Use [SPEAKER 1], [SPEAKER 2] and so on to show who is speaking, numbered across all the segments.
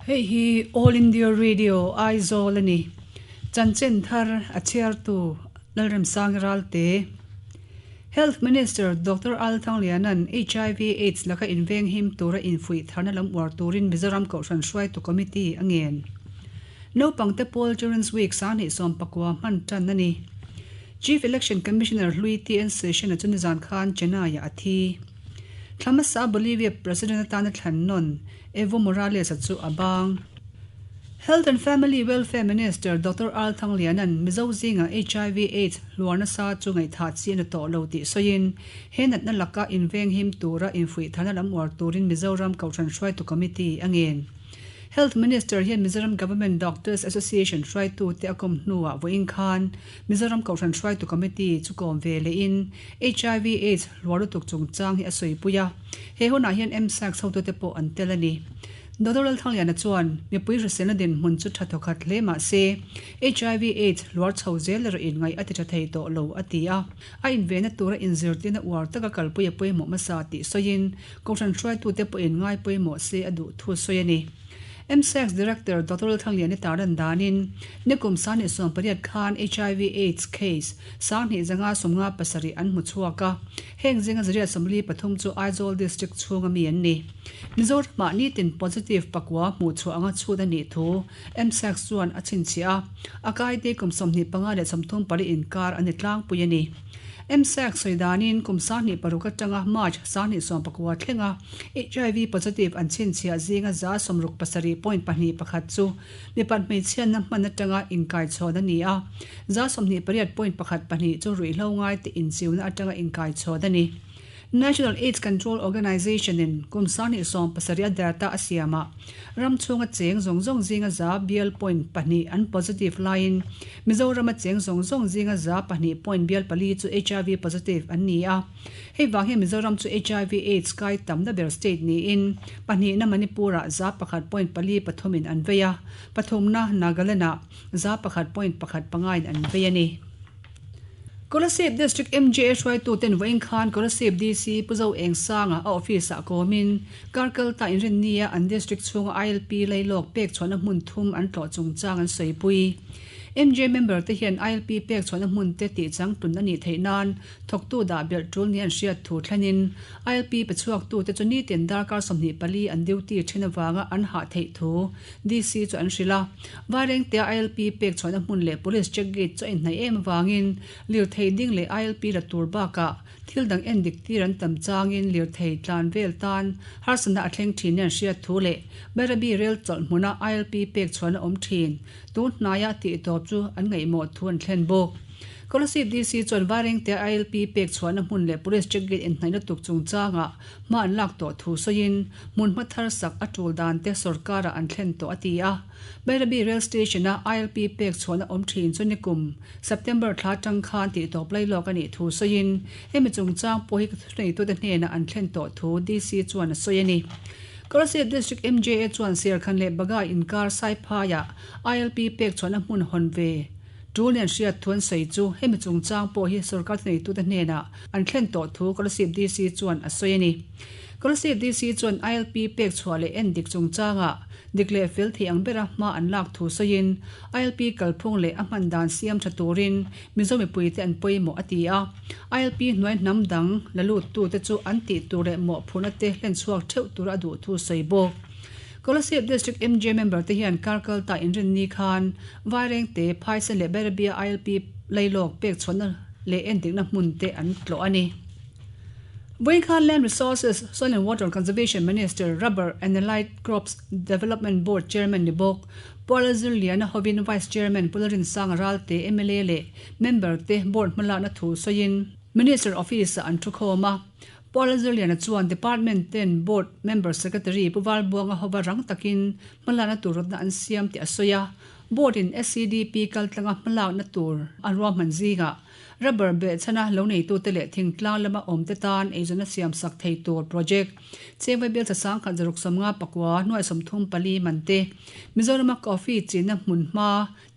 [SPEAKER 1] Hei hi All India Radio Aizawl a ni. Chanchin thar a chhiartu Lalremsangi Ralte. Health Minister Doctor Al Thangliana'n hiv Aids laka inveng him tura infuih tharna lam uar turin Mizoram Kohhran Hruaitu Committee a ngen. Naupangte pawl Children's Week 2019 hman tan a ni. Chief Election Commissioner hlui TN Seshan-a chu nizan khan Chennai-ah a thi. Thla hmasa Bolivia President atana thlan nawn Evo Morales-a chu a bang. Health and Family Welfare Minister Doctor Al Thangliana'n Mizo zinga hiv Aids hluar nasa chu ngaihthah chi a na tawh lo tih sawiin he natna laka invenghim tura infuih tharna lam uar turin Mizoram Kohhran Hruaitu Committee a ngen. Health Minister hian Mizoram Government Doctors Association hruaitute a kawm hnuah vawiin khan Mizoram Kohhran Hruaitu Committee chu kawm ve lehin hiv Aids hluar lutuk chungchang hi a sawipui a, he hunah hian MSACS hotute pawh an tel a ni. Doctor Lalthangliana chuan mipui hriselna dinhmun chu tha thawkhat hle mah se hiv Aids hluar chho zel erawh in ngaih a ti tha thei tawh lo a ti a, a invenna tura inzirtirna uar taka kalpui a pawimawh hmasa tih sawiin Kohhran hruaitute pawhin ngai pawimawh se a duh thu sawi a ni. MSACS Director Doctor Lalthangliani tarlan danin, nikum 2018 khan hiv Aids case 2557 an hmu chhuak a, heng zinga 143 chu Aizawl District chhunga mi an ni. Mizoramah nitin positive pakua hmuh chhuah anga chhut a nih thu MSACS chuan a chhinchhiah a, a kaite kum 25 leh 34 inkar an ni tlangpui a ni. MSAC sawi danin kum 26 atanga March 2019 thlenga hiv positive an chhinchhiah zinga 67.21 chu mipat hmeichhiatna hman atanga inkaichhawn a ni a, 28.12 chu ruihhlo ngaite inchiuna atanga inkaichhawn a ni. National Aids Control Organisation in kum 2017 a data a siamah ram chhunga cheng zawng zawng zinga za bial point pahnih an positive laiin Mizorama cheng zawng zawng zinga za pahnih point bial pali chu hiv positive an ni a. Hei vang hian Mizoram chu hiv Aids kai tamna ber state niin pahnihna Manipur-ah za pakhat point pali pathumin an vei a, pathumna Nagaland-ah za pakhat point pakhat pangain an vei a ni. Kolasib District MJA hruaituten vawiin khan Kolasib DC Pu Zo Engsanga a office-ah kawmin Karkalta inrinnia an district chhunga ILP lailawk pek chhuahna hmun thum an tlawh chungchang an sawipui. MJA member te hian ILP pek chhuahna hmun te tih changtlun a nih theih nan thawktu dah belh tul ni an hriat thu thlenin ILP pe chhuaktute chu nitin darkar 24 an duty then avanga an hah theih thu DC chu an hrilh a, Vairengtea ILP pek chhuahna hmun leh Police check gate chu a inhnaih em avangin lirthei ding leh ILP la tur bakah thil dang en dik tir an tam changin lirthei tlan vel tan harsatna a thleng thin nia an hriat thu leh Bairabi rel chawlh hmuna ILP pek chhuahna awm thin tun hnaia tihtawp chu an ngaihmawh thu an thlen bawk. Kolasib DC chuan Vairengtea ILP pek chhuahna hmun leh Police check gate inhnaih lutuk chungchangah Hma an lak tawh thu sawiin hmunhma thar sak a tul dan te sorkarah an thlen tawh a ti a. Bairabi Rail Station-a ILP pek chhuahna awm thin chu nikum September thla atang khan tihtawp lailawk a nih thu sawiin hemi chungchang pawh hi thuneitute hnenah an thlen tawh thu DC chuan a sawi a ni. Kolasib District MJA chuan Serkhan leh Bagai inkar Saiphaiah ILP pek chhuahna hmun hawn ve Tul nen hriat thu an sawi chu hemi chungchang pawh hi sorkar thuneitute hnenah an thlen tawh thu Kolasib DC chuan a sawi a ni. Kolasib DC chuan ILP pek chhuah leh en dik chungchangah dik leh fel thei ang bera hma an lak thu sawiin ILP kalphung leh a hman dan siam tha turin Mizo mipuite an pawimawh a ti a. ILP hnuai hnam dang la luttute chu an tih tur leh mawhphurhna te hlen chhuak theuh tura a duh thu sawi bawk. Kolasib District MJ member te hian karkal ta inrinni khan Vairengte, Phaisen leh Bairabia ILP lailawk pek chhuahna leh endikna hmun te an tlawh a ni. Vawinkhan Land Resources, Soil and Water Conservation Minister, Rubber and Allied Crops Development Board Chairman ni bawk Puala Zirliana hovin Vice Chairman Pu Lalrinsanga Ralte mla leh member te board hmalakna thu sawiin Minister Office-ah an thukhawm a. Paul Zirliana chuan Department ten Board Member Secretary Pu Valbuanga hova rang takin hmalakna tur rawtna an siam tih a sawi a. Board in SEDP kaltlanga hmalakna tur a ruahman zingah Rubber behchhana loneitute leh thingtlang lama awmte tan eizawnna siamsak thei tur project Chengvai bial chasang khat zaruk 50 pakua nuai 34 man te, Mizorama coffee chinna hmunhma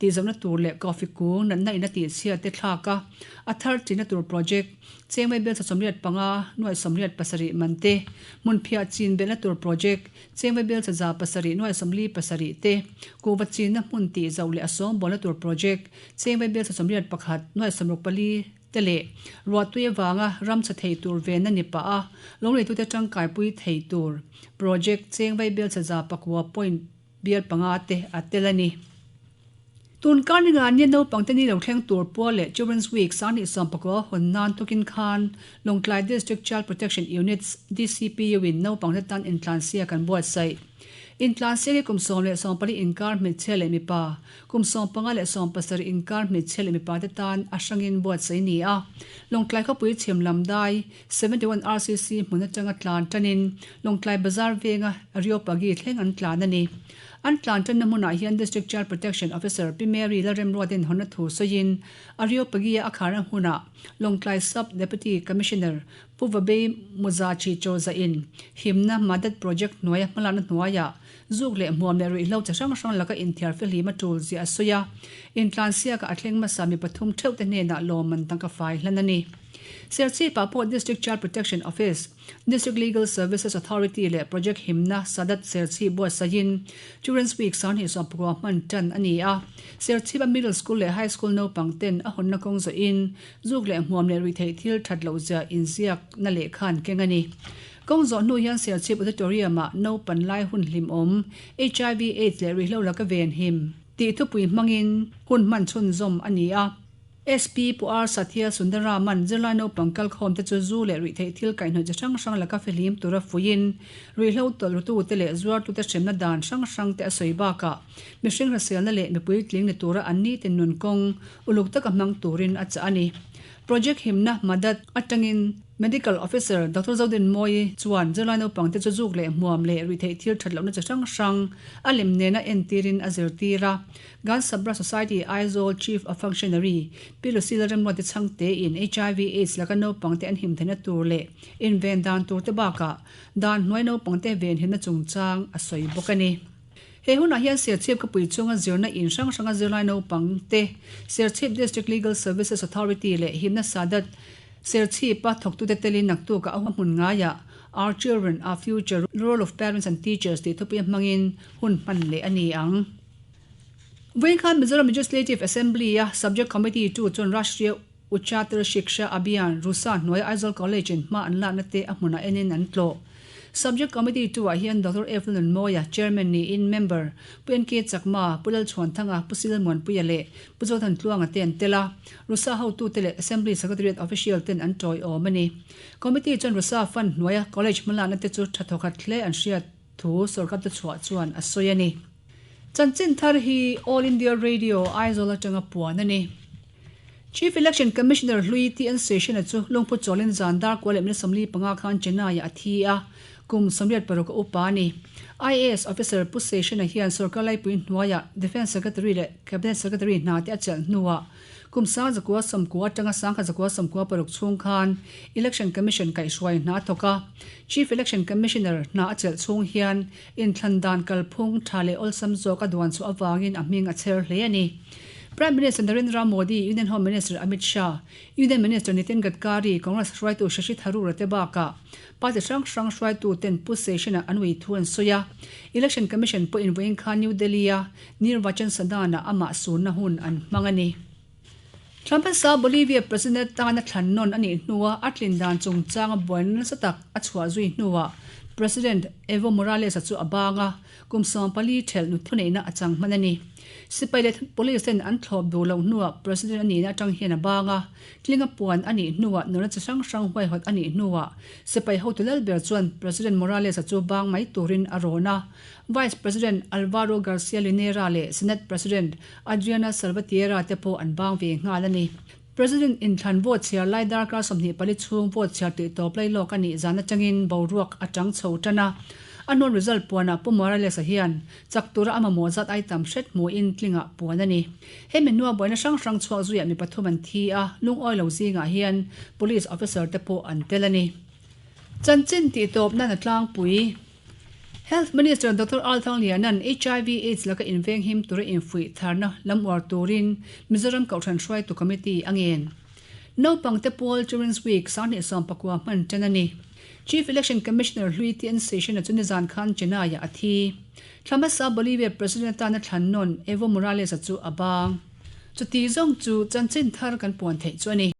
[SPEAKER 1] tihzauhna tur leh coffee kung natna in a tihchhiat te thlak a, a thar chinna tur project Chengvai bial cha 85 nuai 87 man te, hmunphiah chin belhna tur project Chengvai bial cha 700 nuai 47 te, kuhva chinna hmun tihzauh leh a sawngbawlna tur project Chengvai bial cha 81 nuai 64 te leh ruahtui avanga ram chhe thei tur venna ni pah a, lawngleitute tangkaipui thei tur project Chengvai Bialchhe 900 point bial panga te a tel a ni. Tun karninga nia naupangte ni lo thleng tur pual leh Children's Week 2019 hawn nan tukin khan Lawngtlai District Child Protection Units, DCPU, in naupangte tan intlansiak an buatsaih. Intlansiak hi kum 10 leh 14 inkar hmeichhia leh mipa, Kum 15 leh 17 inkar hmeichhia leh mipate tan a hrangin buatsaih a ni a. Lawngtlai khawpui chhim lam dai 71 RCC hmun atanga tlan tanin Lawngtlai Bazar venga Areopagi thleng an tlan a ni. An tlan tanna hmunah hian District Child Protection Officer Pi Mary Lalremruatin hawnna thu sawiin Areopagi-a a kharna hmunah Lawngtlai Sub Deputy Commissioner Pu Vabei Muzachi Chawzain himna Madat Project hnuaia hmalakna hnuaiah Zuk leh hmuam leh ruihhlo chi hrang hrang laka inthiar fihlim a tul ziah a sawi a, intlansiakah a thleng hmasa mi pathum theuh te hnenah lawmman tangka fai hlan a ni. Serchhipah pawh District Child Protection Office, District Legal Services Authority leh Project Himna Sadat Serchhip buatsaihin Children's Week 2019 hman tan a ni a. Serchhipa Middle School leh High School naupang ten a hawnna kawng zawhin zuk leh hmuam leh ruihtheih thil that loh zia inziakna lehkha an keng a ni. Kawng zawh hnu hian Serchhip Auditorium-ah Naupan lai hun hlimawm, hiv aids leh ruihhlo laka venhim tih thupui hmangin hun hman chhunzawm a ni a. SP Pu R Sathya Sundaraman zirlai naupang kalkhawmte chu zu leh ruihtheih thil kaihhnawih chi hrang hrang laka fihlim tura fuiin ruihhlo tawlhrutute leh zuartute hremna dan hrang hrangte a sawi bakah mihring hriselna leh mipui tling ni tura an nitin nun kawng uluk taka hmang turin a chah a ni. Project himna Madat atangin Medical Officer Doctor Zodinmawii chuan zirlai naupangte chu zuk leh hmuam leh ruihtheih thil that lohna chi hrang hrang a lem nena entirin a zirtir a. Gan Sabra Society Aizawl Chief of Functionary Pi Lucilla Remruati chhangtein hiv aids laka naupangte an him theihna tur leh inven dan turte bakah dan hnuai naupangte venhimna chungchang a sawi bawk a ni. He hunah hian Serchhip khawpui chunga zirna in hrang hranga zirlai naupangte Serchhip District Legal Services Authority leh Himna Sadat Serchhipa thawktute telin naktukah a hmun ngaiah Our Children, Our Future, Role of Parents and Teachers tih thupuia hmangin hun hman leh a ni ang. Vawiin khan Mizoram Legislative Assembly-a Subject Committee tu chuan Rashtriya Uchatar Shiksha Abhiyan, RUSA, hnuaia Aizawl College in hma an lakna te a hmunah enin an tlawh. Subject Committee tu ah hian Doctor F Lalnunmawia, Chairman niin Member, Pu NK Chakma, Pu Lalchhuanthanga, Pu Silmuanpuia leh Pu Zothan-Tluanga te an tel a. RUSA hotute leh Assembly Secretariat official ten an tawiawm a ni. Committee chuan RUSA fund hnuaia college hmalakna te chu tha thawkhat hle an hriat thu sorkar te chhuah chuan a sawi a ni. Chanchin thar hi All India Radio Aizawl atanga puan a ni. Chief Election Commissioner hlui TN Seshan-a chu lungphu chawlin zan dar kua leh minute 45 khan Chennai-ah a thi a, kum 86 a upa a ni. IAS officer Pu Seshan-a hian sorkar laipui hnuaiah Defence Secretary leh Cabinet Secretary hna te a chelh hnuah kum 1990 atanga 1996 chhung khan Election Commission kaihhruai hna a thawk a. Chief Election Commissioner hna a chelh chhung hian inthlan dan kalphung tha leh awlsam zawk a duan chhuah avangin a hming a chher hle a ni. Prime Minister Narendra Modi, Union Home Minister Amit Shah, Union Minister Nitin Gadkari, Congress hruaitu Shashi Tharoor te bakah party hrang hrang hruaitu ten Pu Seshan-a an ui thu an sawi a. Election Commission pawhin vawiin khan New Delhi-a Nirvachan Sadan-ah amah surna hun an hmang a ni. Thlan hmasa Bolivia President tana thlan nawn a nih hnua a tlin dan chungchanga buaina nasa tak a chhuah zui hnuah President Evo Morales-a chu a bang a, kum 14 thelh nu thuneihna a chang hman a ni. Sipai leh police ten an thlawp duh loh hnuah President a nihna atang hian a bang a, tlinga puan a nih hnuah nuna chi hrang hrang huaihawt a nih hnuah sipai hotu lal ber chuan President Morales-a chu bang mai turin a rawn a. Vice President Alvaro Garcia Linera leh Senate President Adriana Salvatierra te pawh an bang ve nghal a ni. President inthlan vote chhiar lai darkar 24 chhung vote chhiar tih tawp lai lawk a nih zan atangin boruak a tang chho tan a. A hnuan result puanah Pu Morales-a hian chak tura a mamawh zat ai tam hret hmuhin tlingah puan a ni. Hemi hnua buaina hrang hrang chhuak zuiah mi pathum an thi a, lungawi lo zingah hian Police officer te pawh an tel a ni. Chanchin tihtawp nan a tlangpui. Health Minister Doctor Al Thangliana'n hiv aids laka inveng him tura infuih tharna lam uar turin Mizoram Kohhran Hruaitu Committee a ngen. Naupangte pawl Children's Week 2019 hman tan a ni. Chief Election Commissioner hlui TN Seshan-a chu nizan khan Chennai-ah a thi. Thla hmasa Bolivia President atana thlan nawn Evo Morales-a chu a bang. Chuti zawng chu chanchin thar kan puan theih chu a ni.